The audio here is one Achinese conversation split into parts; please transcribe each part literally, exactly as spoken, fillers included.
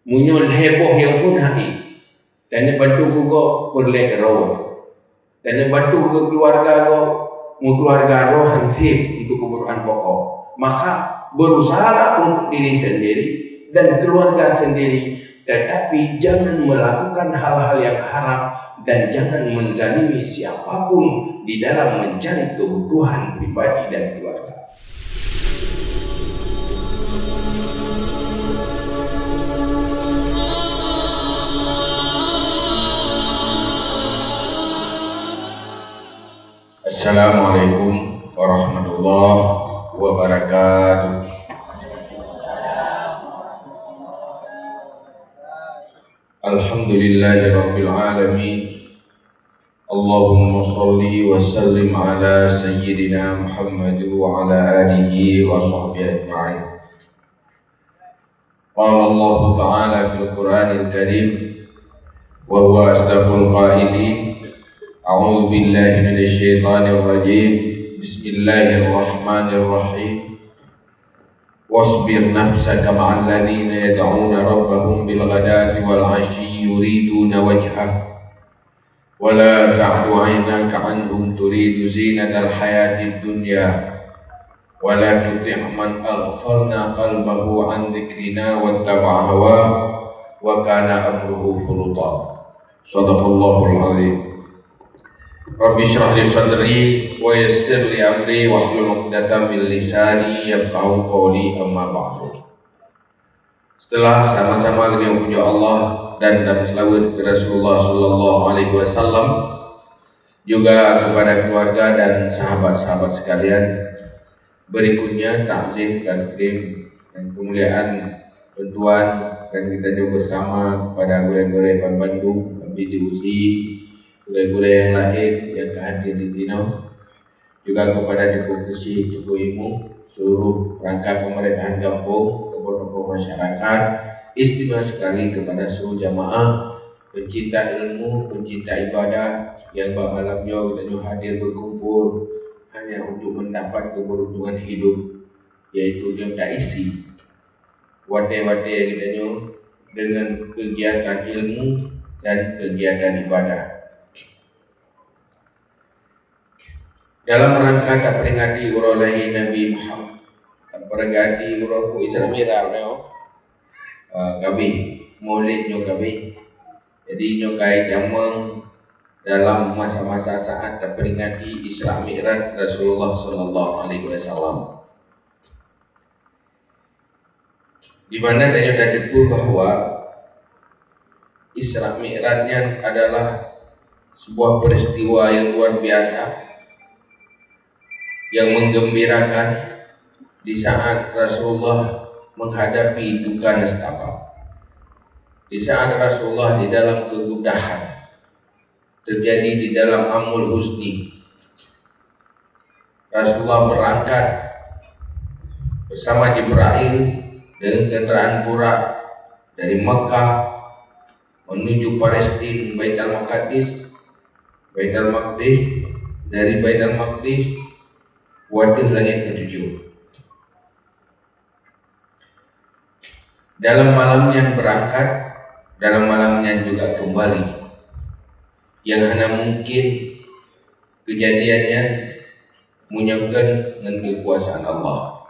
Meunyoe lhèe boh nyang phôn hai, tanyoe bantu keu gob peureulèe droe. Tanyoe bantu keu keuluwarga gob, meukeuluwarga droe han sép untuk kebutuhan pokok. Maka, berusahalah untuk diri sendiri dan keluarga sendiri, tetapi jangan melakukan hal-hal yang haram dan jangan menzalimi siapapun di dalam mencari kebutuhan pribadi dan keluarga. Assalamualaikum warahmatullahi wabarakatuh. Alhamdulillahirabbil alamin. Allahumma shalli wa sallim ala sayyidina Muhammad wa ala alihi wa sahbihi ajma'in. Qala Allahu ta'ala fil Qur'anil Karim, wa huwa asdaqul qailin, a'udzu billahi minasy syaithanir rajim. Bismillahirrahmanirrahim. Wasbir nafsaka ma'al ladzina yad'una rabbahum bil ghadati wal 'ashyi yuriduna wajhah. ولا تعد عيناك عنهم تريد زينة الحياة الدنيا ولا تطع من أغفلنا قلبه عن ذكرنا واتبع هواه وكان أمره فرطا. صدق الله العظيم. رب اشرح لي صدري ويسر لي أمري واحلل عقدة من لساني يفقهوا قولي، أما بعد. Seuteulah sama-sama geutanyoe pujoe Allah dan, dan seulaweuet keu Rasulullah sallallahu alaihi wasallam, juga kepada keluarga dan sahabat-sahabat sekalian, berikutnya takzim, takrim, dan kemuliaan bantuan dan geutanyoe bersama kepada gurèe-gurèe banmandum, Abi Usi, gurèe-gurèe nyang laén nyang ka hadir di sinoe. Juga kepada Teungku Keuchik, Teungku Imum, seluruh perangkat pemerintahan gampông, tokoh-tokoh masyarakat, istimewa sekali kepada seluruh jamaah pencinta ilmu, pencinta ibadah yang bak malam nyoe geutanyoe hadir berkumpul hanya untuk mendapat keberuntungan hidup, yaitu nyoe taisi watèe-watèe geutanyoe dengan kegiatan ilmu dan kegiatan ibadah. Dalam rangka taperingati uroe lahé Nabi Muhammad, taperingati uroe peue Isra Mi'raj nyoe, eh, ka abéh, Maulid nyoe ka abéh. Jadi, nyoe ka itamong dalam masa-masa saat taperingati Isra Mi'raj Rasulullah sallallahu alaihi wasallam. Di mana tanyoe tateupeue bahwa Isra Mi'raj nyan adalah sebuah peristiwa yang luar biasa, yang menggembirakan di saat Rasulullah menghadapi duka nestapa. Di saat Rasulullah di dalam kegundahan, terjadi di dalam amul huzni. Rasulullah berangkat bersama Jibril dengan kendaraan burak dari Mekah menuju Palestin, Baitul Maqdis, Baitul Maqdis, dari Baitul Maqdis, watèe langit ketujuh. Dalam malam nyan berangkat, dalam malam nyan juga kembali. Nyang hana mungkin keujadian nyan meunyoe kon ngon keukuasaan Allah.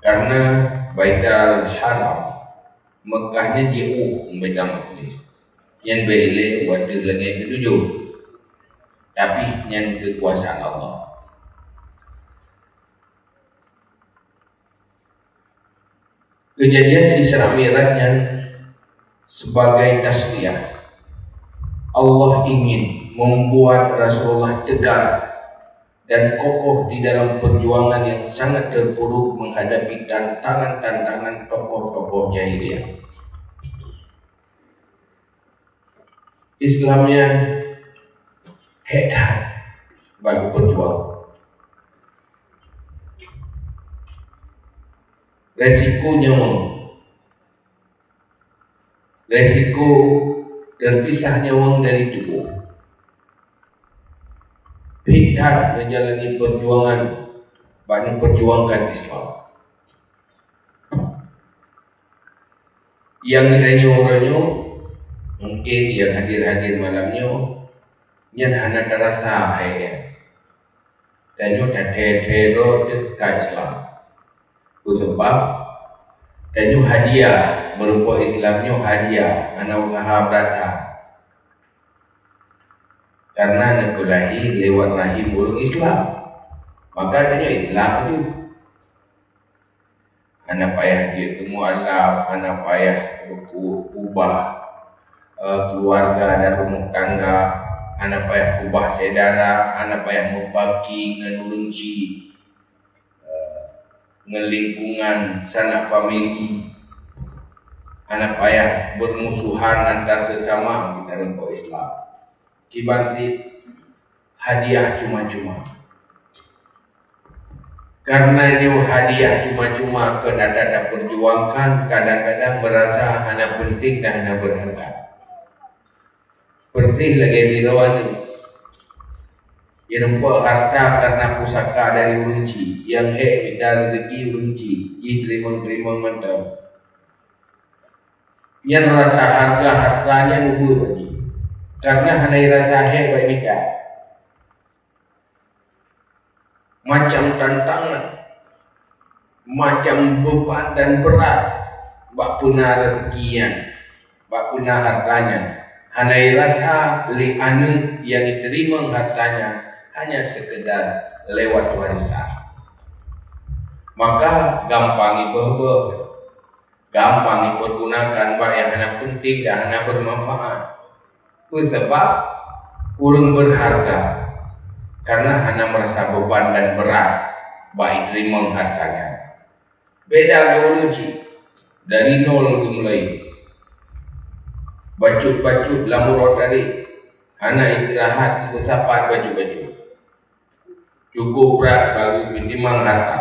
Karena Baitul Haram, Mekah nyan jiôh ngon Baitul Maqdis. Nyan bèk ilèe watèe langit ketujoh. Tapi nyan keukuasaan Allah. Kejadian Isra Mi'raj nyan sebagai tasliyah. Allah ingin membuat Rasulullah tegar dan kokoh di dalam perjuangan yang sangat terpuruk menghadapi tantangan-tantangan tokoh-tokoh jahiliyah. Islam nyan hék that bak geupeurjuang. Resiko nyawöng. Resiko terpisah nyawöng dari tuboh. Pih that neujalani perjuangan bak neuperjuangkan Islam. Nyang geutanyoe uroe nyoe, mungken nyang hadir-hadir malam nyoe, nyan hana tarasa hai nyan. Tanyoe tathèe-thèe droe teuh ka Islam. Peue sabab? Tanyoe hadiah, meurumpok Islam nyoe hadiah, hana useuha brat that. Karena neupeulahé lewat rahim ureueng Islam, maka tanyoe Islam tu. Hana payah jeuet keu mualaf, hana payah ku-, kubah, eh, keluarga dan rumah tangga, hana payah kubah syedara, hana payah meubaki ngon ureueng chik, eh, ngon lingkungan sanak famili, hana payah beurmusuhan antar seusama geutanyoe Islam. Kiban cit hadiah cuma-cuma. Karena nyoe hadiah cuma-cuma keu ata tapeurjuangkan, kadang-kadang meurasa hana peunteng dan hana beurharga. Persis lagèe sidroe aneuk, jirumpok harta karena pusaka dari ureueng chik, nyang hék mita reuzeki ureueng chik, jiteurimong-teurimong mantong. Nyan rasa harga harta nyan ubeuet bak jih, karena hana rasa hék bak mita. Macam tantangan, macam beuban dan brat bak peuna reuzeki nyan, bak peuna harta nyan, hana rasa lé aneuk nyang jiteurimong harta nyan, hanya sekedar lewat warisan. Maka gampang jibeuh-beuh. Gampang jipeugunakan bak nyang hana peunteng dan hana beumanfaat. Peue sabab? Ureueng beurharga karena hana meurasa beuban dan brat bak jiteurimong harta nyan. Beda ngon ureueng chik, dari nol geumulai. Bacut-bacut lam uroe tadi, hana istirahat, geupeusapat bacut-bacut. Cukup brat bagi peutimang harta,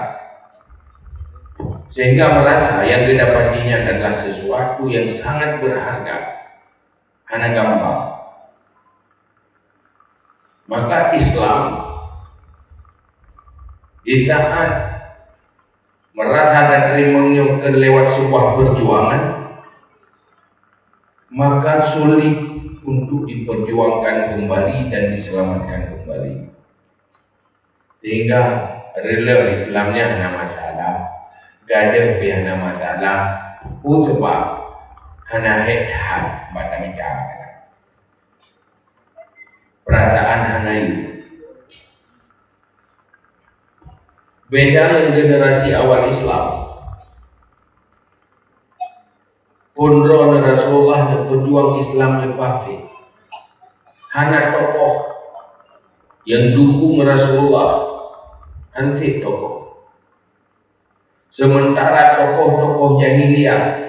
sehingga merasa yang didapati nyan adalah sesuatu yang sangat berharga, hana gampang. Maka Islam di saat merasa dan teurimong nyoe keu lewat sebuah perjuangan, maka sulit untuk diperjuangkan kembali dan diselamatkan kembali. Sehingga reuloh Islam nyan hana masalah, gadôh pih hana masalah, peue sabab hana hék that bak tamita. Perasaan hana yue. Beda ngon generasi awal Islam. Phon droeneuh Rasulullah neupeujuang Islam leupah phét. Hana tokoh nyang dukung Rasulullah, han cit tokoh. Sementara tokoh-tokoh jahiliyah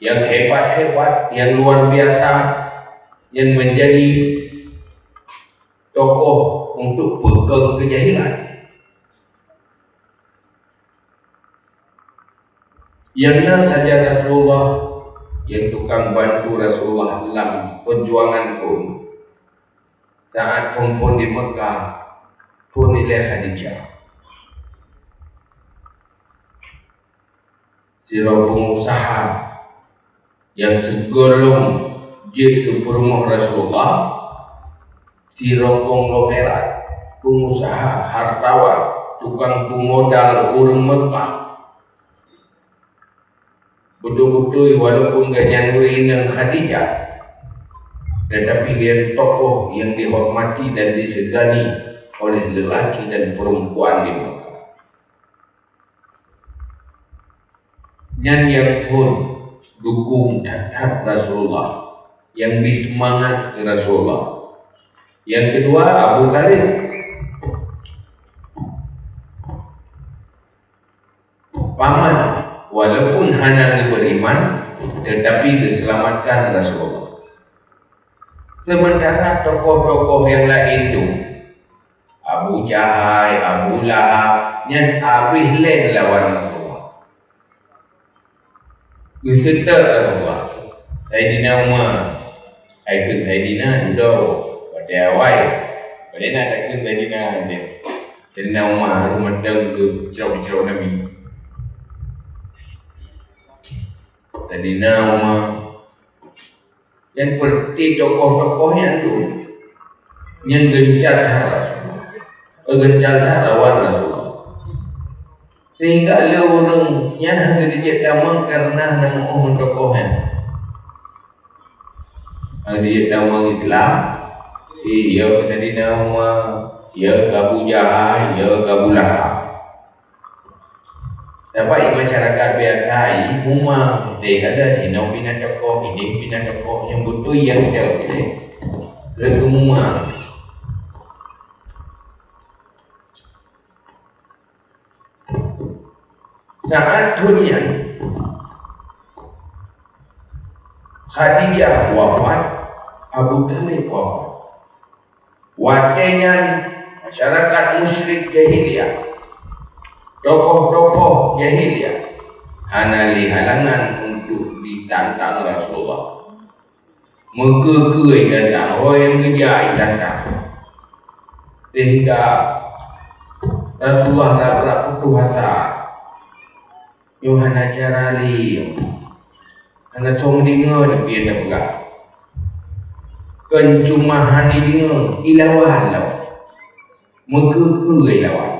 nyang hebat-hebat, nyang luar biasa, nyang menjadi tokoh untuk peukong keujahilan. Nyang na saja Rasulullah, nyang tukang bantu Rasulullah lam peujuangan phon. Saat phon-phon di Mekah, phon ilée Khadijah. Sidroe peungusaha nyang sigohlom jeuet keu peurumoh Rasulullah, sidroe konglomerat, peungusaha, hartawan, tukang peumodal ureuëng Meukah. Beutôi-beutôi, walaupun gobnyan ureuëng inong Khadijah, tetapi gobnyan tokoh nyang dihormati dan disegani oleh lelaki dan perempuan di Meukah. Nyan nyang phon dukung that-that Rasulullah, nyang bri seumangat keu Rasulullah. Nyang keudua, Abu Thalib. Paman, walaupun hana geuberiman, tetapi geuseulamatkan Rasulullah. Sementara tokoh-tokoh nyang laén tu, Abu Jahai, Abu Lahab, nyan habéh lé lawan Rasulullah. Geuseutôt Rasulullah. Saidina Umar, ai kheun Saidina, dudoe, watée awai. Padahai na takheun Saidina, Saidina Umar, rumoh dong geucrok-crok Nabi. Saidina Umar, nyan peureuti tokoh-tokoh nyan tu, nyan geuncang that Rasulullah, geuncang that lawan Rasulullah. Sehingga lé ureuëng nyan hana geujeuet tamong kareuna na meu'oh ngon tokoh nyan. Hana geujeuet tamong Islam, eh, ya keu Saidina Umar, ya keu Abu Jahal, ya keu Abu Lahab. Sabab i masyarakat biasa i mumang, teuka lheueh inoe pih na tokoh, ideh pih na tokoh, nyang beutôi nyang teuka pilih. Lheueh keu mumang. Saat thon nyan, Khadijah wafat, Abu Thalib wafat. Watée nyan, masyarakat musyrik jahiliyah, tokoh-tokoh jahiliyah, hana lé halangan untuk jitantang Rasulullah. Meukeue-keue jitantang, ho nyang geujak jitantang. Sehingga Rasulullah rab-rab putôh asa. Nyoe hana cara lé. Hana soe meudeungoe neupie neupeugah. Kon cuma hana deungoe, ilawan lom. Meukeue-keue ilawan.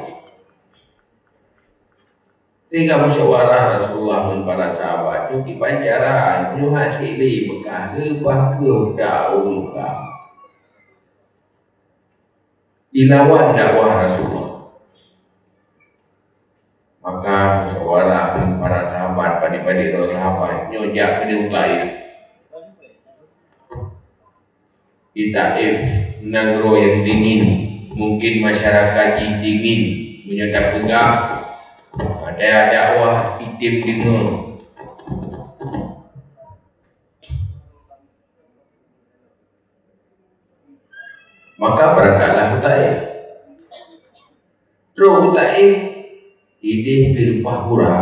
Sehingga musyawarah Rasulullah ngon para sahabat nyoe kiban cara, nyoe hase lé Mekah, leubah kheueh dak u Mekah. Ilawan dakwah Rasulullah. Maka musyawarah ngon para sahabat, padit-padit droe sahabat, nyoe jak keudeh u Taif. Di Taif, nanggroe nyang dingin, mungkin masyarakat jih dingin. Meunyoe tapeugah, ada dakwah item deungoe. Maka beurangkatlah u Taif. Trok u Taif, ideh pih leupah gura.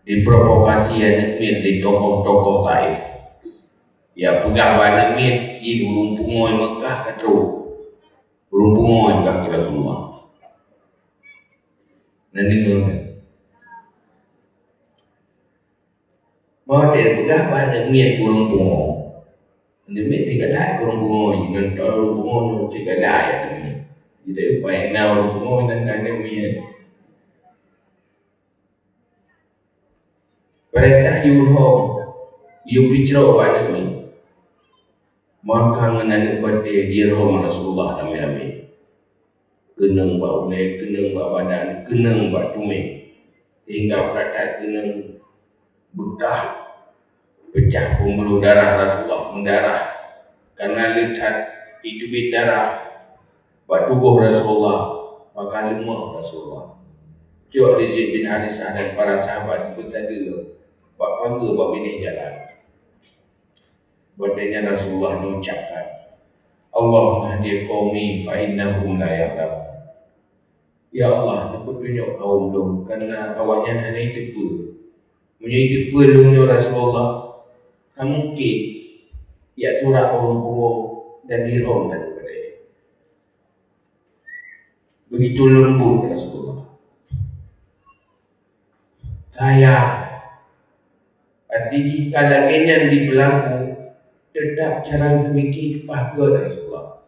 Diprovokasi aneuk miet lé tokoh-tokoh Taif. Ya peugah bak aneuk miet, jih ureuëng pungoe Mekah ka trok. Ureuëng pungoe peugah keu Rasulullah. Nan deungoe kan? Bah watée peugah bak aneuk miet ureuëng pungoe. Aneuk miet teugalak ureuëng pungoe, ngon ureuëng pungoe nyoe teugalak aneuk miet. Jadi upaya na ureuëng pungoe nan aneuk miet. Peurintah yue rhom, yue picroe bak aneuk miet. Maka ngon aneuk batée jirhom Rasulullah ramé-ramé. Keunong bak ulée, keunong bak badan, keunong bak tumeng. Sehingga brat that keunong beukah peucah peumbuluh darah Rasulullah meudarah. Karena le that jiteubiet darah bak tuboh Rasulullah, maka leumoh Rasulullah. Cok lé Zaid bin Harisah dan para sahabat beuteuka bak pageue bak binéh jalan. Watée nyan Rasulullah neucapkan, "Allahumma hdi qaumi fa innahum la ya'lamun." Ya Allah, neupeutunyok kaum lôn, karena awaknyan hana jiteupeue. Meunyoe jiteupeue lôn nyoe Rasulullah, hana mungken jak surak ureuëng pungoe dan jirhom aneuk batée. Begitu lembut Rasulullah. Sayang, arti jih ka lagée nyan jipeulaku, teutab cara geuseumiké teupah gét Rasulullah.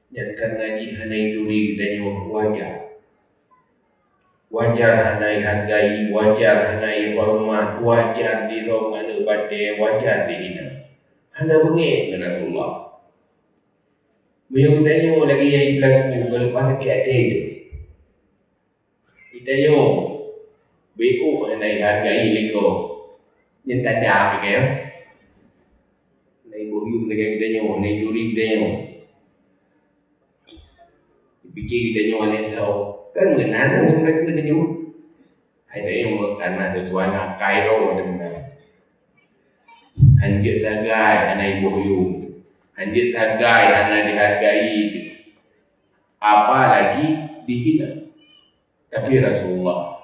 Nyan karena jih hana jituri geutanyoe wajar. Wajar hana jihargai, wajar hana jihoreumat, wajar jirhom aneuk batée, wajar jihina. Hana beungéh ngon Rasulullah. Meunyoe geutanyoe lagée nyang jipeulaku, ka leupah sakét até teuh. Geutanyoe, B O hana jihargai lé gob. Nyan tanda pih ka, ya. Hana jiboh yuem lagée geutanyoe, hana jituri geutanyoe. Jipike geutanyoe aneuk sawo. Kan meunan ureuëng takheun tanyoe. Hai tanyoe meunan na sesuatu akai roh meunan. Hanjeuet sagai hana jiboh yuem. Hanjeuet sagai hana jihargai. Apalagi dihina. Tapi Rasulullah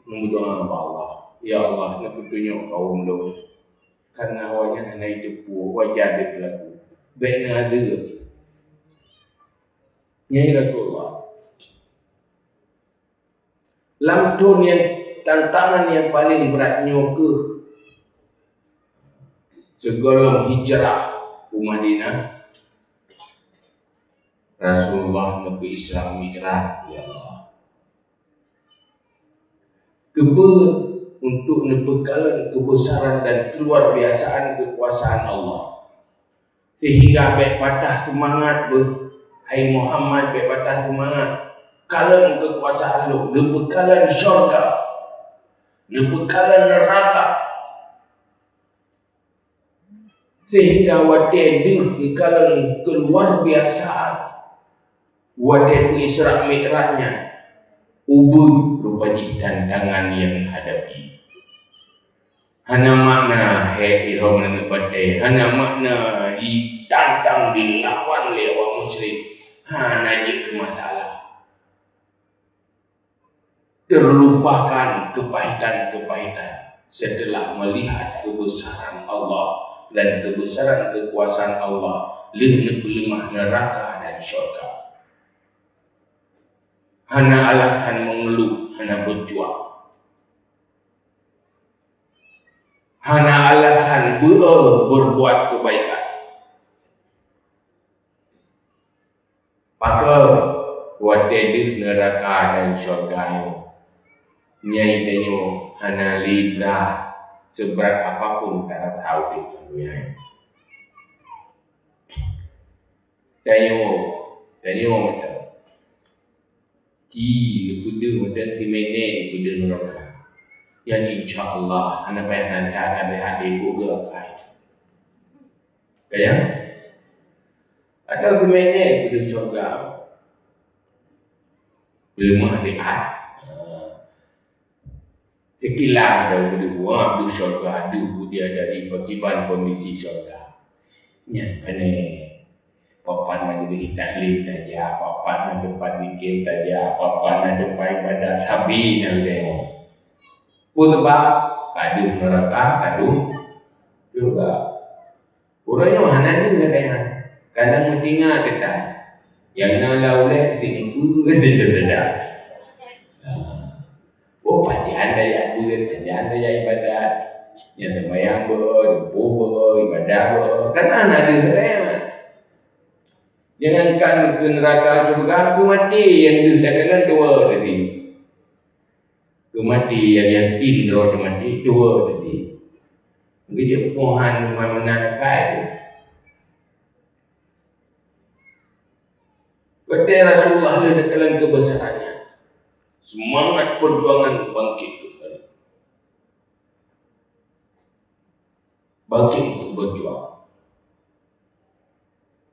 meudoa bak Allah, "Ya Allah, neupeutunyok kaum lôn, karena awaknyan hana jiteupeue, wajar jipeulaku. Bék neuazeub." Nyan Rasulullah. Lam thon nyang Tantangan nyang paleng brat nyoe keuh sigohlom hijrah u Madinah, Rasulullah neupeu Isra Mi'raj, ya Allah. Keubeue untuk neupeukalon keubesaran dan keuluar biasaan keukuasaan Allah. Sehingga bék patah seumangat beuh, hai Muhammad, bék patah seumangat. Kalon keukuasaan lôn, neupeukalon syurga, neupeukalon neuraka. Sehingga watée deuh neukalon keuluar biasaan, watée peuisra Mi'raj nyan, ubeuet rupa jih tantangan nyang hadapi. Hana makna hék irhom aneuk batée, hana makna jitantang dilawan lé awak musyrik, hana jeuet keu masalah. Terlupakan kepahitan-kepahitan setelah melihat kebesaran Allah dan kebesaran kekuasaan Allah, lheueh neupeuleumah neuraka dan syurga. Hana alasan mengeluh, hana berjuang. Hana alasan beu-, berbuat kebaikan. Pakon watée deuh neuraka dan syurga nyoe, nyan tanyoe hana lé brat, seubrat apapun tarasa udeb lam donya nyoe. Tanyoe, tanyoe mantong. Ci neupeudeuh mantong, siminèe neupeudeuh neuraka. Nyan insya Allah hana payah nan that, hana payah até buet geuh akai. Ka nyan? Atau siminèe peudeuh syurga. Peuleumah siat. Ha. Sekilas droe peudeuh, wah, peudeuh syurga, deuh bu dia dari pakiban kondisi syurga. Nyan pané. Papan majlis taklim tajak, papan na teumpat zikir tajak, papan na teumpat ibadat sabe na lagèe nyoe. Peue sabab? Ka deuh neuraka, ka deuh syurga. Uroe nyoe hana deuh lagèe nyan. Kadang meutinga teuka. Nyang na lam ulèe teuka peue saja. Oh, pajan daya buleuen, pajan daya ibadat. Nyang seumayang beu, leupah beu, ibadat beu. Kan hana deuh lagèe nyan. Jangankan keu neuraka, syurga, keu maté nyang deuh takalon dua tadi. Keu maté nyang yakin droe teuh maté, dua tadi. Geujak pohan meunan-meunan akai teuh. Watèe Rasulullah lheueh neukalon keubesaran nyan, seumangat peujuangan bangkit keumbali. Bangkit untuk berjuang.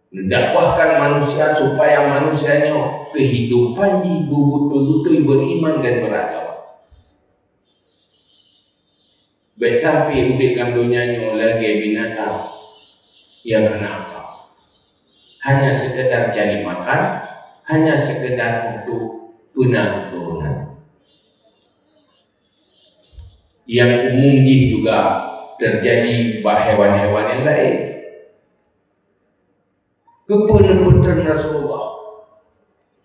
Neudakwahkan manusia supaya manusia nyoe keuhidupan jih beubeutôi-beutôi beriman dan beragama. Bèk sampai udép lam donya nyoe lagèe binatang nyang hana akal. Hanya sekedar cari makan, hanya sekedar untuk peuna keuturonan. Nyang umum jih juga terjadi bak hewan-hewan nyang laén. Keupeue neupeutrön Rasulullah?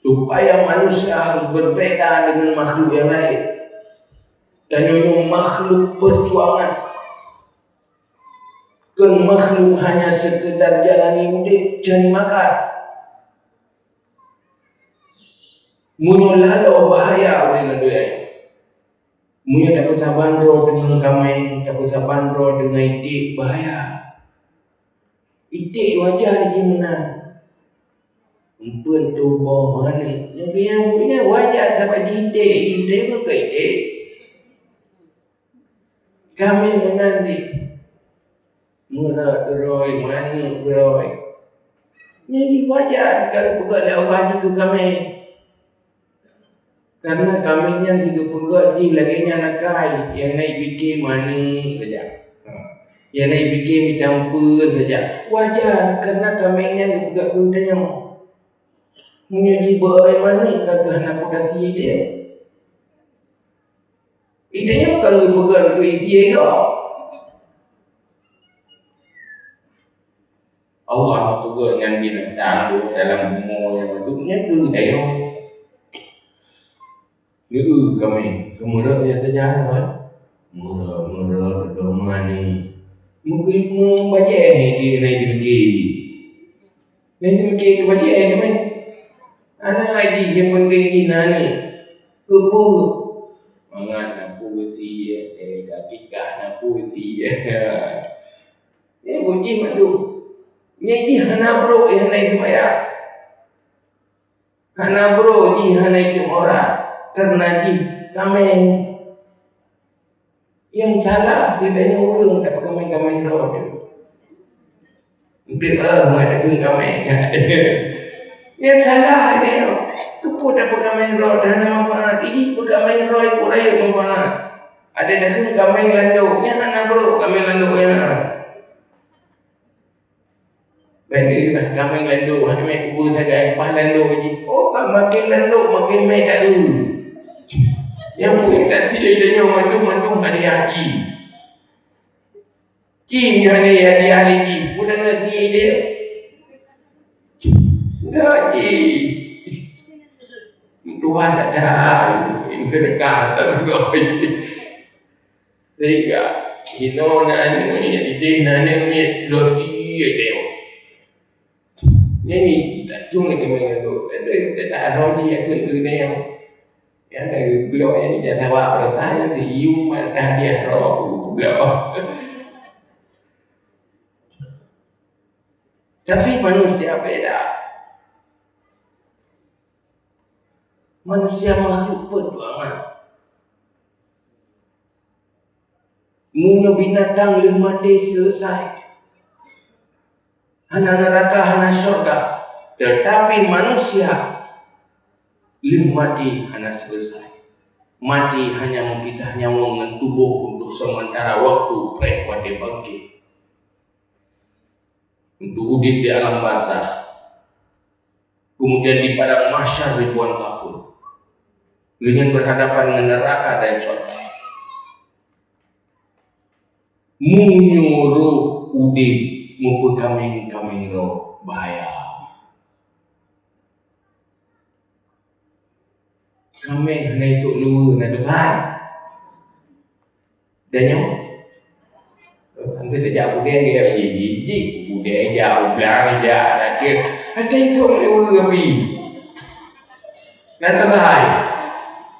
Supaya manusia harus berbeda dengan makhluk yang lain. Tanyoe nyoe makhluk perjuangan. Kon makhluk hanya sekedar jalani udép, cari makan. Meunyoe laloe bahaya udép lam donya nyoe. Meunyoe tapeusaban droe deungon kaméng, tapeusaban droe deungon iték, bahaya. Iték wajar jih meunan. Eumpeuen tuboh manéh. Nyang keu nyang buet nyan wajar sabab jih iték, jih iték kon keu iték. Kaméng meunan jih. Meurok keudroe, manéh keudroe. Nyan jih wajar ka geupeugah lé Allah jih keu kaméng. Karena kaméng nyan jih geupeugah jih lagèe nyan akai, nyang na jipike manéh saja. Ha. Nyang na jipike mita eumpeuen saja. Wajar, karena kaméng nyan geupeugah keu geutanyoe. Meunyoe jih beu-oi manéh, ka keuh hana peugah sie jih. Geutanyoe ka geupeugah keu sie gob. Allah geupeugah nyan binatang dalam bumoe nyang duek nyan keu geutanyoe. Neu-eu kaméng. Meurok nyang sajan, Wan. Meurok, meurok, dodoma ni. Mungkin mubajèe di nai jeuki. Nai jeuki keu bajèe, kan? Hana jih, nyang penting jih na aneuk. Keupeue? Mangat na peue sie, eh, ka tikah na peue sie. Nyan buet jih mandum. Nyan jih hana brok, hana seumayang. Hana brok jih, hana item ora, kareuna jih kaméng. Nyang salah geutanyoe ureueng tapeukaméng-kaméng droe teuh. Enteuk, eh, meutakheun kaméng. Nyang salah geutanyoe. Keupeue tapeukaméng droe teuh hana manfaat? Jih peukaméng droe pun rayeuk manfaat. Adak takheun kaméng landok, nyan hana brok kaméng landok nyan. Bandum bah kaméng landok, ha, kaméng kubur sagai, bah landok jih. Oh, ka makin landok, makin mé daeu. Nyang peue tasie tanyoe mandum-mandum hadiah jih. Ci nyoe hana hadiah lé jih, peue na sie jih? Enggak jih. Tuhan tak tahu, sedekah tak tahu. Sehingga, inoe na aneuk miet, idéh na aneuk miet, tudoh sie teuh. Nyan ni, tak cuma keumeung tu. Tapi, tak ada orang dia tu, tu ni yang, yang dari blok yang dia sabar, bertanya tu, you mana dia roh blok. Tapi manusia beda. Manusia makhluk perjuangan. Meunyoe binatang lheueh maté selesai, hana neuraka, hana syurga, teutapi manusia lheueh maté hana selesai. Maté hanya meupisah nyawöng ngon tuboh untuk seumeuntara waktu, preh watèe bangkét. Untuk udép di alam barzakh, kemudian di padang mahsyar ribuan tahun, lé nyan berhadapan ngon neuraka dan syurga. Meunyoe roh udép meupeukaméng-kaméng roh, bahaya. Kaméng hana isôk luweue na dosa. Dan nyoe? Sampoe tajak budeng dia, jijik budeng jak, ublang jak, lagi. Hana isôk luweue, Abi. Na dosa hai.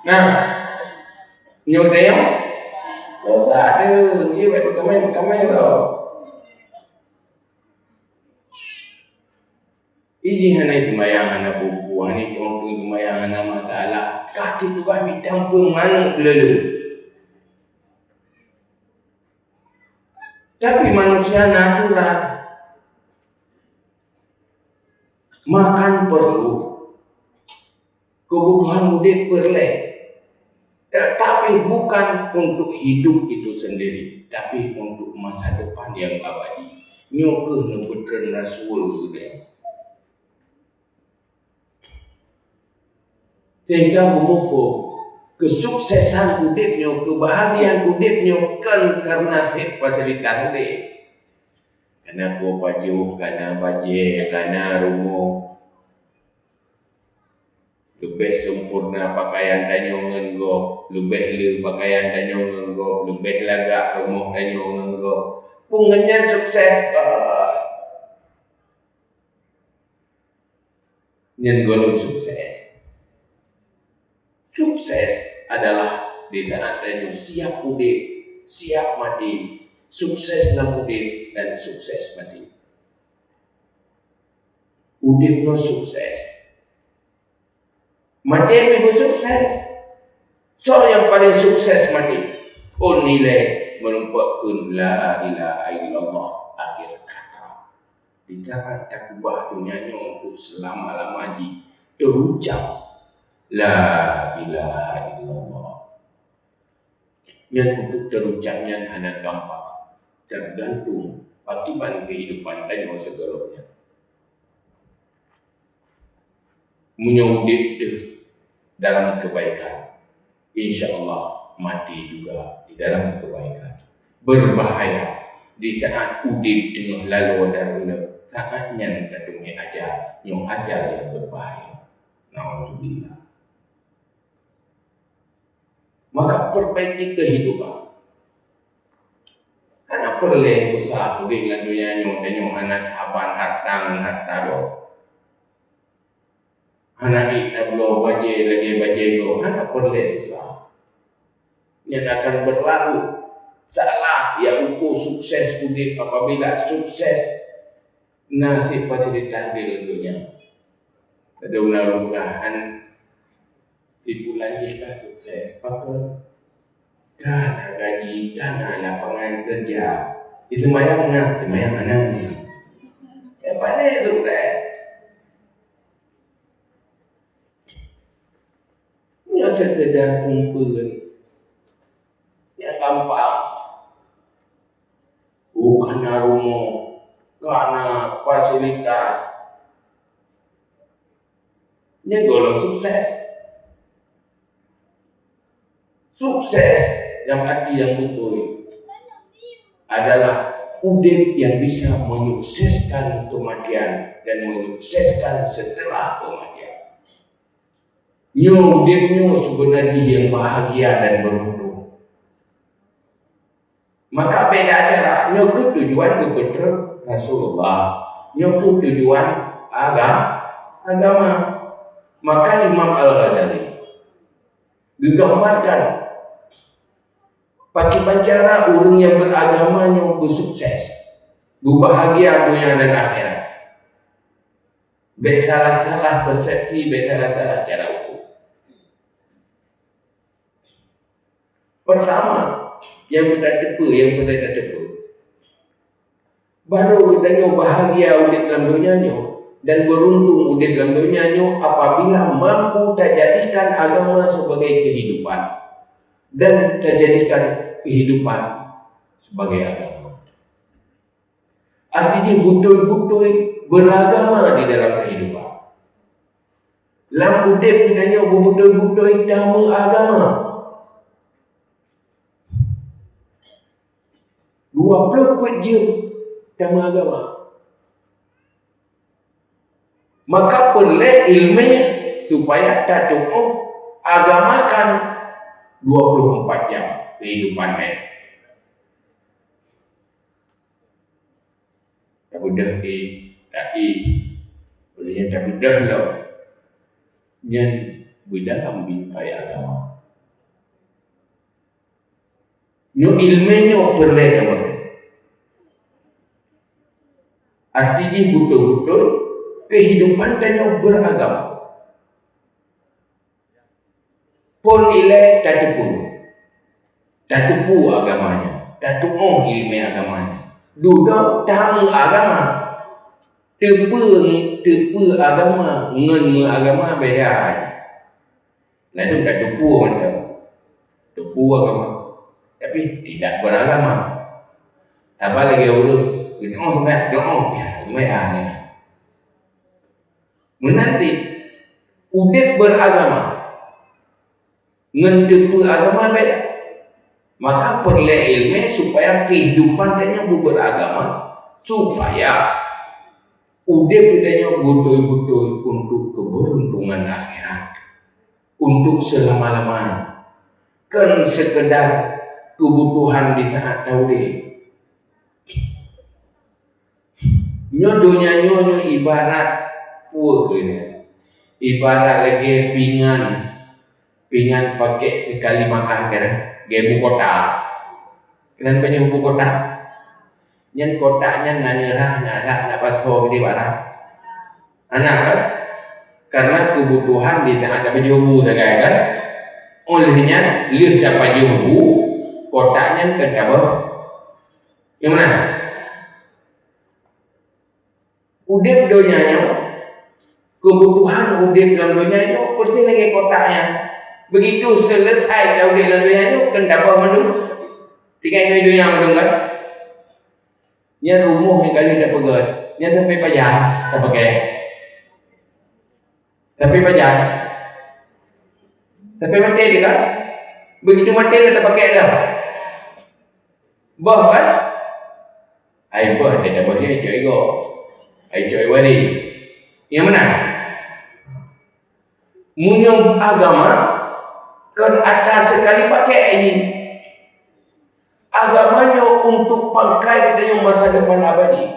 Nah. Nyoe teuh, dosa tu, dia baik peukaméng-peukaméng tu. Iji hana seumayang, hana pupu, hana tueng-tueng seumayang, hana masalah. Ka teuh tugaih mita peumanö peuleueh. Tapi manusia natural. Makan perlu. Kebutuhan udép peureulèe, tetapi bukan untuk hidup itu sendiri, tapi untuk masa depan yang abadi. Nyoe keuh neupeutreun rasui geutanyoe. Sehingga meumuphom keusuksesan udép nyoe, keubahagiaan udép nyoe kon kareuna fasilitas udép. Kana kuah pajoh, kana bajèe, kana rumoh. Leubeh sempurna pakaian tanyoe ngon gob, leubeh le pakaian tanyoe ngon gob, leubeh lagak rumoh tanyoe ngon gob. Peue ngon nyan sukses? Ah. Nyan gohlom sukses. Sukses adalah di saat tanyoe siap udép, siap maté, sukses lam udép dan sukses maté. Udép nyoe sukses. Maté pih beusukses. Soe nyang paleng sukses maté? Ôn nilai meurumpok kheun la ilaha illallah akhir kata. Di saat takeubah donya nyoe untuk seulama-lama jih teurucap la ilaha illallah. Nyan untuk teurucap nyan hana gampang, teugantung pakiban keuhidupan tanyoe sigohlom nyan. Meunyoe udép teuh dalam keubaikan, insya Allah maté juga di dalam keubaikan. Beubahaya di saat udép teungoh laloe darurat, saat nyan ka teumé ajal, nyoe ajal nyang beubahaya. Naudzubillah. Maka perbaiki kehidupan. Hana peureulée susah udeb lam donya nyoe, tanyoe hana saban hareuta ngon hareuta gob. Hana ék tabloe bajée lagée bajée gob, hana peureulée susah. Nyan akan beurlalu. Salah ya ukur sukses udeb apabila sukses na cit fasilitas di donya. Pada mudah-mudahan si pulan jih ka sukses. Pakon? Ka na gaji, ka na lapangan kerja. Di seumayang na, seumayang hana. Nyang pané sukses. Nyoe sekedar umpama. Nyang gampang. Oh, ka na rumoh, ka na fasilitas. Nyan gohlom sukses. Sukses dalam arti nyang beutôi adalah udeb nyang bisa menyukseskan kematian dan menyukseskan setelah kematian. Nyoe udeb nyoe seubeuna jih nyang bahagia dan beuruntung. Maka beda cara, nyoe kheueh tujuan geupeutreuk Rasulullah. Nyoe kheueh tujuan aga-, agama. Maka Imam Al-Ghazali geugambarkan pakriban cara ureuëng nyang beuragama nyoe beusukses, beubahagia donya dan akhirat. Bék salah-salah persepsi, bék salah-salah cara ukur. Pertama, nyang beutateupeue, nyang beutateupeue, barô geutanyoe bahagia udeb lam donya nyoe dan beuruntung udeb lam donya nyoe apabila mampu tajadikan agama sebagai kehidupan dan tajadikan kehidupan sebagai agama. Artinya beutôi-beutôi beuragama di dalam kehidupan. Lam udeb geutanyoe beubeutôi-beutôi tameuagama. Dua ploh peuet jeuem tameuagama. Maka peureulée iéleumé supaya tatuoh agamakan dua ploh empat jam kehidupan nyan. Tabeudôh di, taih, ulée nyan tabeudôh lom. Nyan beudalam bingkai agama. Nyoe iéleumé nyoe peureulée tameupeue. Arti jih beutôi-beutôi kehidupan tanyoe beuragama. Phon ilée tateupeue, tateupeue agama nyoe, tatuoh iéleumé agama nyoe. Dudoe tameuagama. Teupeue, teupeue agama ngon meuagama beda. Lalu tateupeue mantong. Teupeue agama, tapi tidak beragama. Haba lagée ureuëng geudoh, doh, ya, meunan cit. Udeb beuragama ngon teupeue agama beda. Maka peureulée iéleumé supaya kehidupan tanyoe beubeuragama, supaya udeb geutanyoe beutôi-beutôi untuk keberuntungan akhirat, untuk selama-lamanya, kon sekedar kebutuhan di saat taudeb. Nyoe donya nyoe, nyoe ibarat peue keuh nyoe? Ibarat lagée pingan, pingan pakék sikali makan keuh, lagée bu kotak. Keunan pajoh bu kotak. Nyan kotak nyan na neurah, na rhah, na pasoe geude barang. Hana kan? Karena kebutuhan di saat tapajoh bu sagai kan. Oleh nyan lheueh tapajoh bu, kotak nyan kan taboh. Nyang meunan. Udeb donya nyoe, kebutuhan udeb lam donya nyoe peuresis lagée kotak nyan. Begitu selesai taudeb lam donya nyoe, kan taboh mandum. Tinggai ngon donya mandum kan? Nyan rumoh nyang ka lheueh tapeugét, nyan sampai pajan tapakék. Sampai pajan. Sampai maté dia kan? Begitu maté dia tapakék dah. Boh kan? Ai boh dia dah boh dia icok ego. Ai icok ego ni. Nyang meunan. Meunyoe agama, Kon atra sekali pakai nyan. Agama nyoe untuk pangkai geutanyoe masa depan abadi.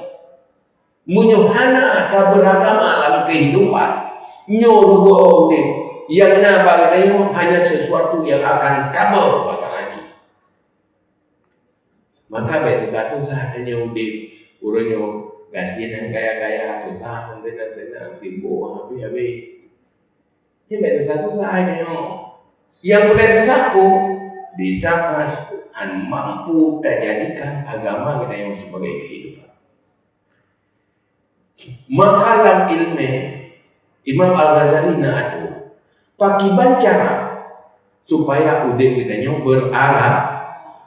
Meunyoe hana tabeuragama lam keuhidupan, nyoe rugoe udeb nyang na bak geutanyoe hanya sesuatu nyang akan taboh masalah jih. Maka bék susah-susah tanyoe udeb. Uroe nyoe gasien nyang kaya-kaya, susah, teunak-teunak, timbok habéh-habéh. Nyan bék susah-susah tanyoe. Nyang peureulée susah ko, disangka hana mampu tajadikan agama geutanyoe sibagai keuhidupan. Maka lam ileumé, Imam Al-Ghazali na atoe, pakiban cara supaya udeb geutanyoe beurala,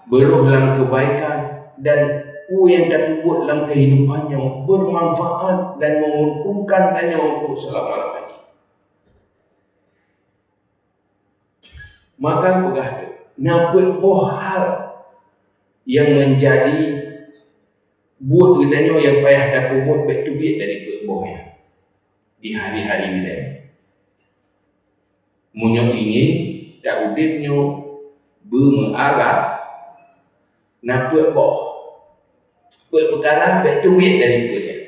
beurôh lam keubaikan, dan peue nyang tapeubuet lam keuhidupan nyoe beumanfaat dan menguntungkan tanyoe untuk seulama-lama jih. Maka peugah teuk, na peuet boh hal nyang meunjadi buet geutanyoe nyang payah tapeubuet bék teubiet dari peuet boh nyan di hari-hari geutanyoe. Meunyoe ingin ta udeb nyoe beumeuara, na peuet boh, peuet peukara bék teubiet dari peuet nyan.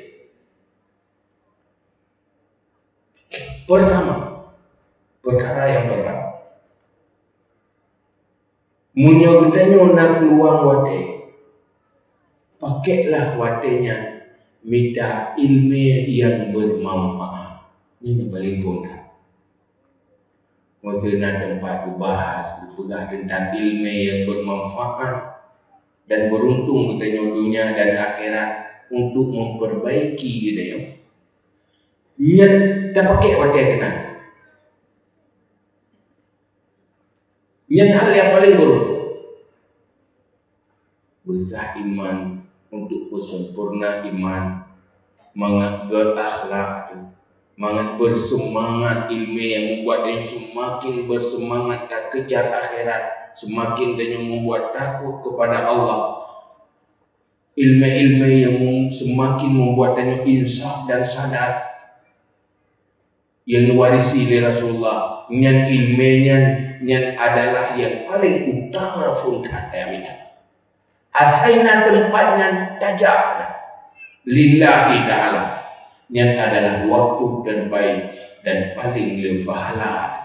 Pertama, peukara nyang pertama, meunyoe geutanyoe na keuluwang watée, pakeklah watée nyan mita ileumé nyang beumanfaat. Nyan nyang paleng phôn that. Meunyoe na teumpat geubahas, geupeugah teuntang ileumé nyang beumanfaat dan beuruntung geutanyoe donya dan akhirat untuk memperbaiki geutanyoe. Nyan tapakek watée keunan. Nyan hal nyang paleng beuruntung. Beusah iman, untuk peusempurna iman, mangat gét akhlak teuh, mangat beuseumangat ileumé nyang membuat tanyoe seumaken beuseumangat takeujar akhirat, seumaken tanyoe membuat takot kepada Allah. Ileumé-ileumé nyang mem-, seumaken membuat tanyoe insaf dan sadar. Nyang neuwarisi lé Rasulullah, nyan ileumé nyan, nyan adalah nyang paleng utama phôn that ayam inong. Asai na teumpat nyan tajak na lillahi ta'ala, nyan adalah waktu terbaik dan paleng le pahala.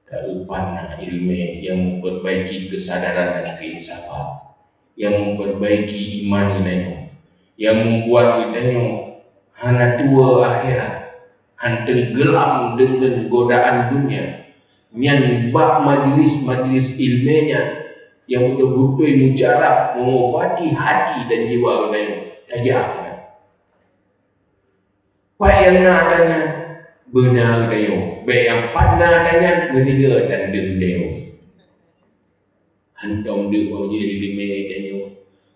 Taeupan na ileumé nyang memperbaiki keusadaran dan keinsafan, nyang memperbaiki iman geutanyoe, nyang membuat geutanyoe hana tuwoe akhirat, han teunggelam deungon godaan dunia. Nyan bak majlis-majlis ileumé nyan nyang beutôi-beutôi mujarab mengobati hati dan jiwa geutanyoe tajak keunan. Pat nyang na tanyan beuna geutanyoe, bék nyang pat na tanyan meusigoe dan deuh geutanyoe. Hantom deuh bak ujeuen ileumé geutanyoe,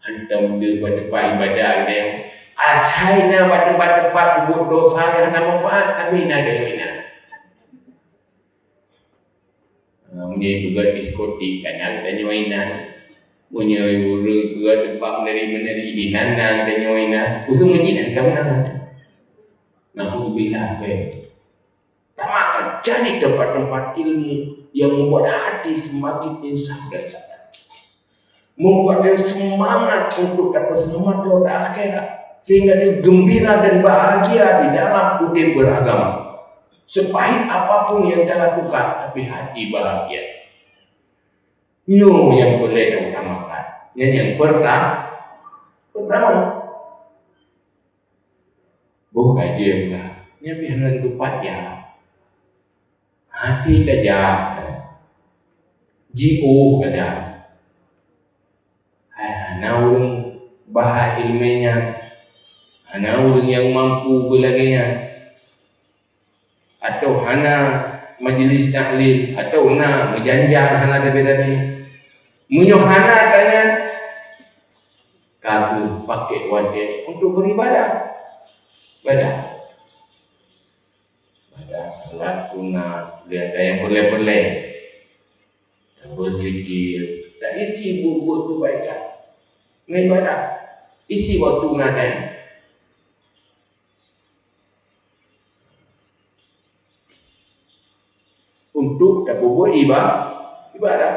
hantom deuh bak teumpat ibadah geutanyoe. Asai na bak teumpat-teumpat peubuet dosa nyang hana manfaat, sabe na geutanyoe inan. Ha, meunyoe peugah diskotik, ka na geutanyoe inan. Meunyoe ureuëng peugah teumpat meunari-meunari, inan na geutanyoe inan. Usu meujinan ka meunan. Naudzubillah, beh. Tamat cari tempat-tempat ilmu yang membuat hati semakin insaf dan sadar. Membuat dia semangat untuk dapat selamat di akhirat, sehingga dia gembira dan bahagia di dalam udeb beragama. Sepahit apapun yang dia lakukan, tapi hati bahagia. Nyoe nyang peureulée tautamakan. Nyan nyang perta-, pertama. Boh gaji ka, nyan pih hana teupat jak. Hase tajak, jiôh ka jak. Hai hana ureuëng bahas iéleumé nyan, hana ureuëng nyang mampu beulagée nyan, atau hana majlis taklim, atau na meujanjang hana sabe-sabe. Meunyoe hana tanyan, ka kheueh pakék watée untuk beuribadah. Ibadah. Ibadah salat sunat, lé nyang peureulée-peureulée. Beuzikir, dan isi buet-buet keubaikan. Ngon ibadah. Isi waktu ngon nyan. Peubuet iba-, ibadah.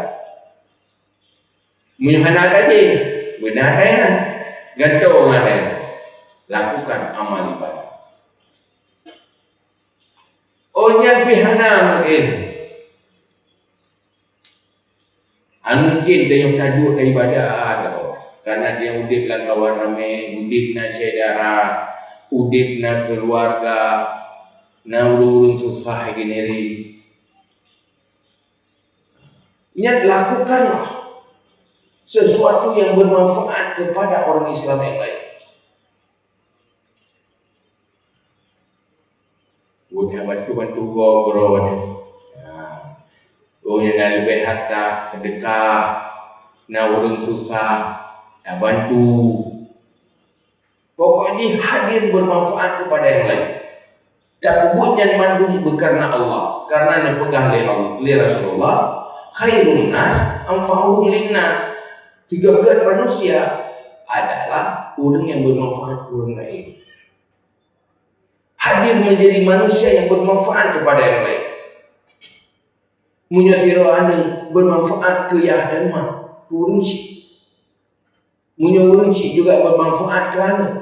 Meunyoe hana tajih, beuna tajih. Gantoe ngon tajih. Lakukan amal ibadah. Oh, nyan pih hana mungkin. Hana mungkin tanyoe taduek ibadah, karena tanyoe udeb lam kawan ramé, udeb na syedara, udeb na keuluwarga, na ureuëng-ureuëng susah geuneuri. Nyan lakukanlah sesuatu yang bermanfaat kepada orang Islam yang lain. Buet bantu-bantu gob droe. Ha. Oh, nyang na leubeh harta, sedekah, na ureuëng susah, tabantu. Pokok jih hadir bermanfaat kepada yang lain. Tapeubuet nyan mandum beukareuna Allah, kareuna neupeugah lé Allah, lé Rasulullah, "Khairun nas anfa'uhum linnas." Tiga-tiga manusia adalah ureuëng yang bermanfaat keu ureuëng lain. Hadir menjadi manusia yang bermanfaat kepada yang lain. Meunyoe sidroe aneuëk bermanfaat keu yah dan mak, keu ureuëng chik. Meunyoe ureuëng chik juga bermanfaat keu aneuëk,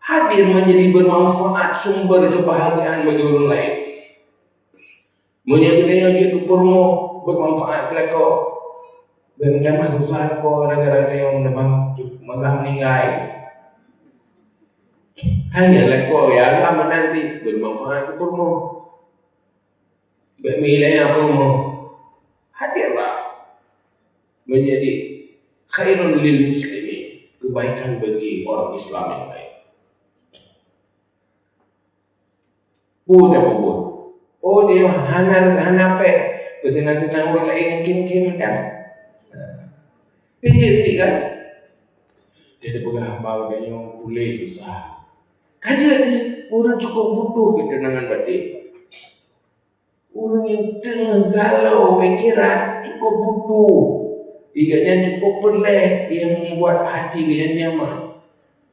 hadir menjadi bermanfaat, sumber kebahagiaan bagi ureuëng lain. Meunyoe geutanyoe jeuet keu peurumoh, bermanfaat keu lakoe. Bèk meutamah susah lakoe gara-gara geutanyoe meutamah malah meuninggai. Hanya lakoe nyang agam meunan pih bermanfaat keu peurumoh. Bèk meuilée peurumoh. Hadirlah menjadi khairun lil muslimin, kebaikan bagi orang Islam yang lain. Peue tapeubuet? Oh, dia hana, hana péng. Peuseunang-seunang ureuëng laén ngon kém-kém kan? Pinjeuet kan? Dia teupeugah haba geutanyoe puléh susah. Ka jeuet jih, ureuëng cukup butuh keuteunangan batin. Ureuëng nyang teungoh galau pikeran cukup butuh. Gobnyan cukup peureulée nyang membuat hati gobnyan nyaman.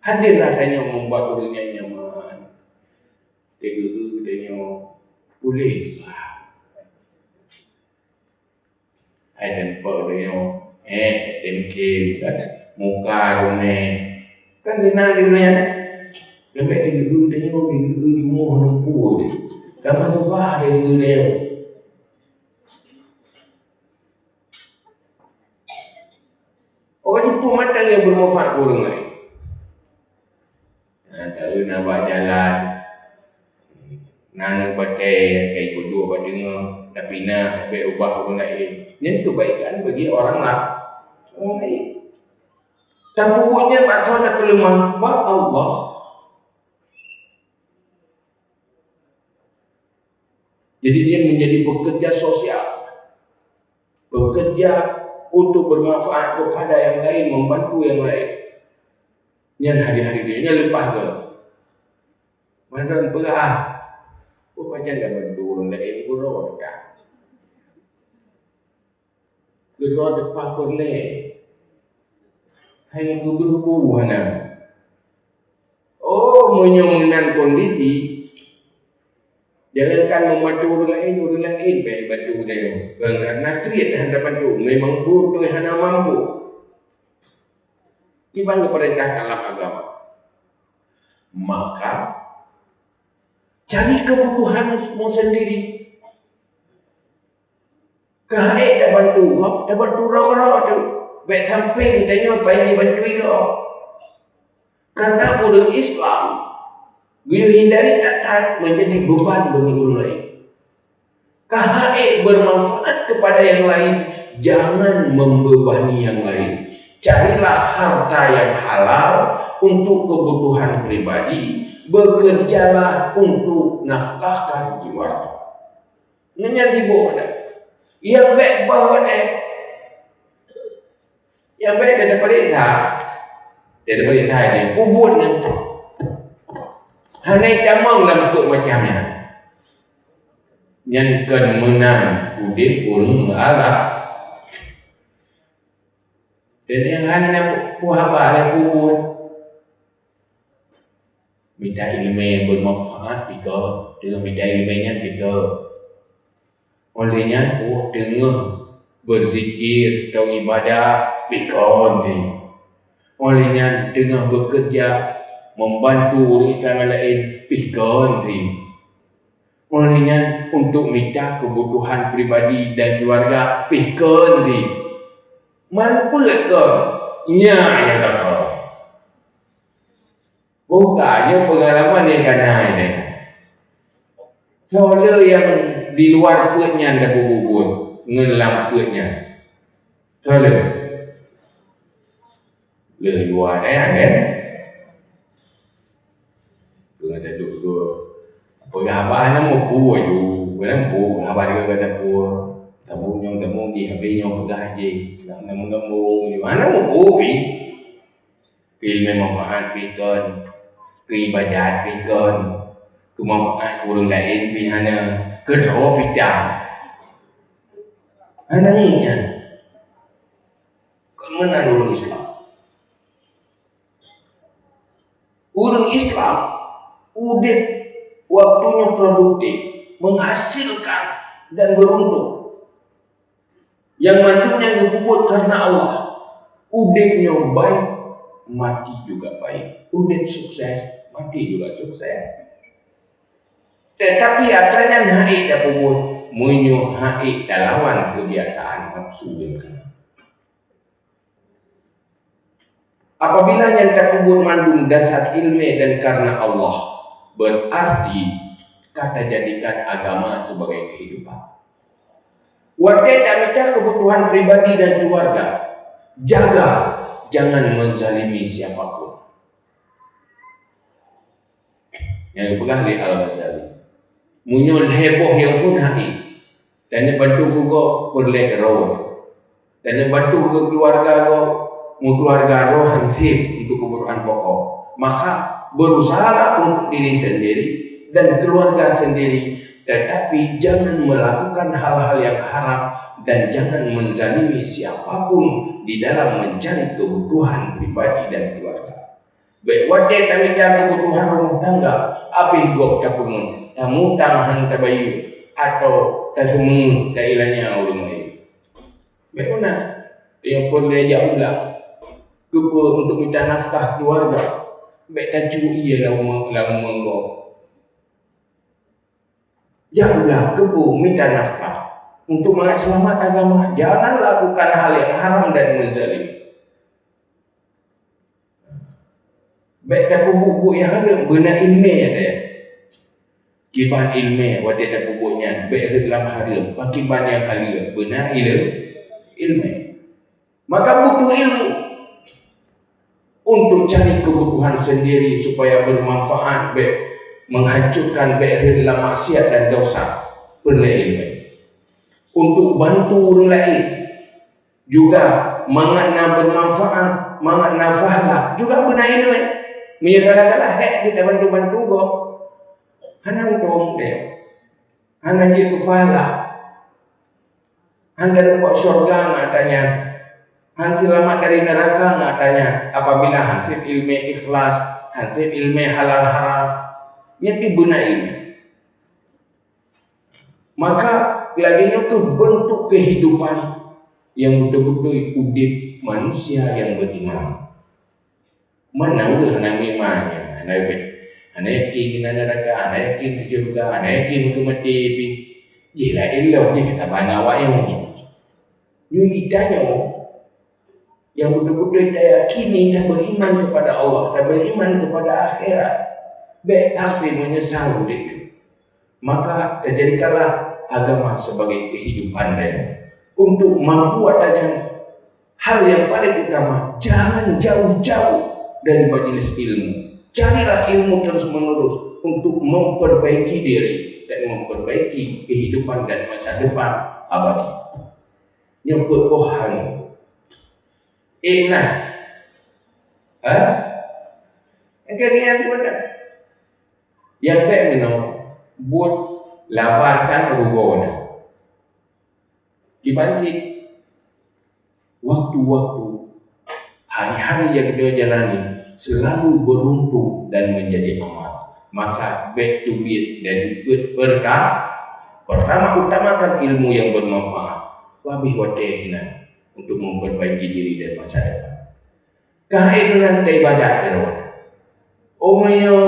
Hadirlah tanyoe membuat ureuëng nyan nyaman. Teugeu tanyoe puléh. Hai tempo tanyoe, eh, tem-tem kan, muka rumeh. Kan tenang di dunia. Lembek teugeu tanyoe, teugeu jumoh lumpu. Kan susah teugeu tanyoe. Orang jipeumatang nyang bermanfaat keu ureuëng laén. Nah, taeu na bak jalan. Na aneuk batée nyang ka jipeuduek bak teungoh, tapi na bèk ubah ureuëng laén. Nyan kebaikan bagi orang la-, orang laén. Tapeubuet nyan bak soe tapeuleumah? Bak Allah. Jadi, dia menjadi pekerja sosial. Bekerja untuk bermanfaat kepada yang lain, membantu yang lain. Nyan hari-hari dia, nyan leupah ke. Mandum peugah, "Oh, pajan dah bantu ureuëng laén, geuroe teuka." Geuroe teuka peureulée. Hai meukeubeuh bu hana. Oh, meunyoe meunan kondisi, jangankan membantu ureuëng laén, ureuëng laén bèk bantu geutanyoe. Karena kriet hana bantu, memang beutôi hana mampu. Kiban geupeurintah dalam agama. Maka, cari kebutuhanmu sendiri. Ka hana tabantu gob, tabantu droe-droe teuh. Bèk sampai geutanyoe payah jibantu gob. Karena ureuëng Islam geuyue hindari that-that menjadi beban bagi ureuëng laén. Ka hana bermanfaat kepada yang lain, jangan membebani yang lain. Carilah harta yang halal untuk kebutuhan pribadi, bekerjalah untuk nafkahkan keluarga. Nyan sibuk meunan. Nyang bèk bah watèe. Nyang bèk teupeurintah. Teupeurintah nyan, peubuet nyan. Hana tamong lam peuet macam nyan. Nyan kon meunan udép ureuëng meuagam. Dan nyang hana peuhaba lé peubuet. Mita iéleumé nyang bermanfaat pih ka, deungon mita iéleumé nyan pih ka. Óh lheueh nyan, oh, teungoh beuzikir atau ibadah, pih kon di. Óh lheueh nyan, teungoh beukeureuja membantu ureuëng Islam nyang laén, pih kon di. Óh lheueh nyan, untuk mita keubutuhan pribadi dan keuluwarga, pih kon di. Man peuet kon, nyan nyang ka kon. Bukan, nyoe peungalaman nyang ka na ilée. Soe le nyang di luwa peuet nyan tapeubuet-buet ngon lam peuet nyan? Soe le? Le luwa nyan, kan? Peugah taduek-duek. Peugah haba hana mupu aju. Hana mupu peugah haba juga kata pue. Tamu nyong tamu di habis nyong peugah aje. Nak nemu-nemu aju. Hana mupu pi. Keu ileumèe manfaat pih kon, keu ibadat pih kon, keu manfaat keu ureueng laén pih hana, keu droe pih tan. Hana ngieng nyan. Kon meunan ureueng Islam. Ureueng Islam udép waktu nyoe produktif, menghasilkan dan beruntung. Nyang mandum nyan geupeubuet kareuna Allah. Udép nyoe baik, mati juga baik. Udép sukses, mati juga sukses. Tetapi atra nyan hana ék tapeubuet, meunyoe hana ék talawan keubiasaan nafsu nyan. Apabila nyang tapeubuet mandum dasar ileumèe dan kareuna Allah, berarti ka tajadikan agama sebagai kehidupan. Watèe tamita keubutuhan pribadi dan keuluwarga, jaga jangan menzalimi siapa pun. Nyang geupeugah lé Al-Ghazali, meunyoe lhèe boh nyang phôn hana, dan bantu keu gob peureulèe keudroe, dan bantu keu keuluwarga gob, meukeuluwarga droe han sép untuk keubutuhan pokok, maka berusahalah untuk diri sendiri dan keluarga sendiri, tetapi jangan melakukan hal-hal yang haram dan jangan menzalimi siapa pun di dalam mencari kebutuhan pribadi dan keluarga. Bèk watèe tamita keubutuhan rumoh tangga, abéh gob tapeungeut, tamutang han tabayeue, atawa taseumeungeut tailanya ureueng laén. Bèk meunan, nyang peureulèe jak u blang, keupeue untuk mita nafkah keuluwarga, bèk tacu ie lam rumoh, lam rumoh gob. Jak u blang keupeue mita nafkah untuk mangat seulamat agama. Jangan lakukan hal yang haram dan menzalimi. Bèk tapeubuet-buet nyang hareuem, beuna ileumèe teuh. Kiban ileumèe watèe tapeubuet nyan, bèk rhot lam hareuem. Pakiban nyang hareuem, beuna ileu-, ileumèe. Maka butuh ilmu untuk cari kebutuhan sendiri supaya bermanfaat, bèk menghancurkan, bèk rhot lam maksiat dan dosa. Peureulèe ileumèe. Untuk bantu ureueng laén juga mangat na bermanfaat, mangat na pahala, juga beuna ileumèe. Meunyoe kadang-kadang hék jeuet tabantu-bantu gob, hana untông deh. Hana jeuet keu pahala. Han tarumpok syurga ngon atra nyan. Han seulamat dari neuraka ngon atra nyan, apabila han sép ileumèe ikhlas, han sép ileumèe halal haram. Nyan pih beuna ileumèe. Maka lagèe nyoe keuh beuntuk keuhidupan nyang beutôi-beutôi udép manusia nyang beriman. Man na ureueng hana meuiman, hana, hana yakin keu neuraka, hana yakin keu syeuruga, hana yakin keu maté pih. Jih laén lom jih kata bana awak nyoe. Nyoe geutanyoe nyang beutôi-beutôi tayakini dan beriman kepada Allah, dan beriman kepada akhirat. Bèk sampai meunyeusal udép. Maka, jadikanlah agama sebagai kehidupan dan untuk mampu adanya hal yang paling utama, jangan jauh-jauh dari majelis ilmu. Carilah ilmu terus-menerus untuk memperbaiki diri dan memperbaiki kehidupan dan masa depan abadi. Nyoe peuet boh hal nyoe. Eh, nah. Ha? Engkau ingat tu betul? Nyang bèk meunoe, buet laba tan rugoe na. Dibanding waktu-waktu, hari-hari nyang geutanyoe jalani selalu beruntung dan menjadi amal, maka bèk teubiet dari peuet perka-, Pertama, utamakan ilmu yang bermanfaat. Habéh watée hinan untuk memperbaiki diri dan masa depan. Ka hai keunan keu ibadat keudroe. Oh meunyoe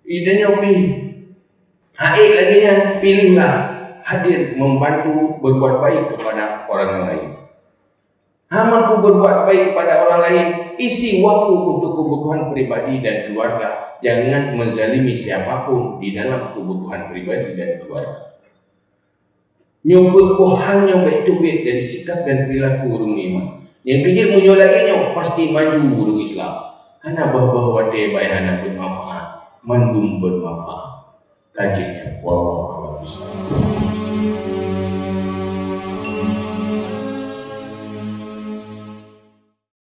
ideh nyoe pih hai lagée nyan, pilihlah hadir membantu berbuat baik kepada orang lain. Ha mampu berbuat baik kepada orang lain, isi waktu untuk kebutuhan pribadi dan keluarga. Jangan menzalimi siapapun di dalam kebutuhan pribadi dan keluarga. Nyoe peuet boh hal nyang bék teubiet dari sikap dan perilaku ureuëng iman. Nyang keujeuet meunyoe lagée nyoe pasti maju ureuëng Islam. Hana boh-boh watée bai hana bermanfaat, mandum bermanfaat. Ka jeuet nyan, wallahu a'lam bishawab.